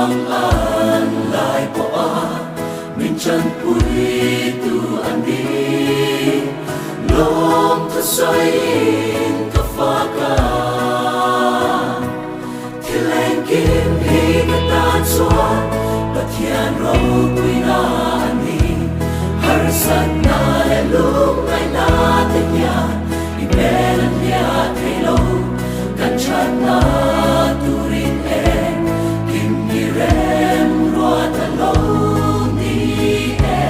Mang an lai pawh a min chanpuitu an ni. Lawmthu sawiin ka fak a, thil engkim hi ka tan chuan Pathian ropuina a ni. Harsatna leh lungngaihna te hian i hmel an hliah thei lo, kan thatna turin eng kim hi rem ruat a lo ni e.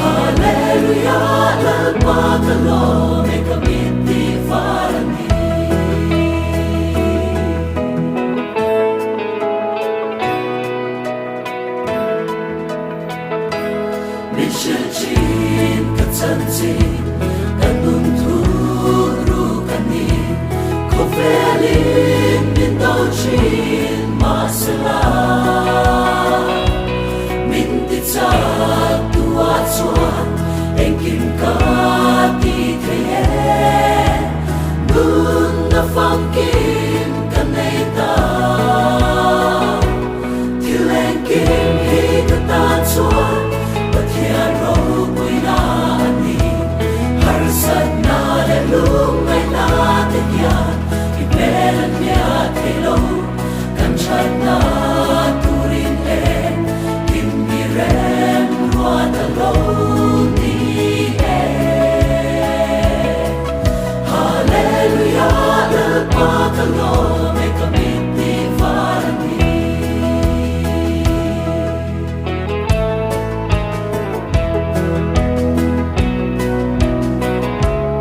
Hallelujah, Lalpa ka lawm e ka mit tih var a ni. Min hrilh thin ka chanchin, ka nun thu ru ka ni. Khawvelin min do thin mahsela.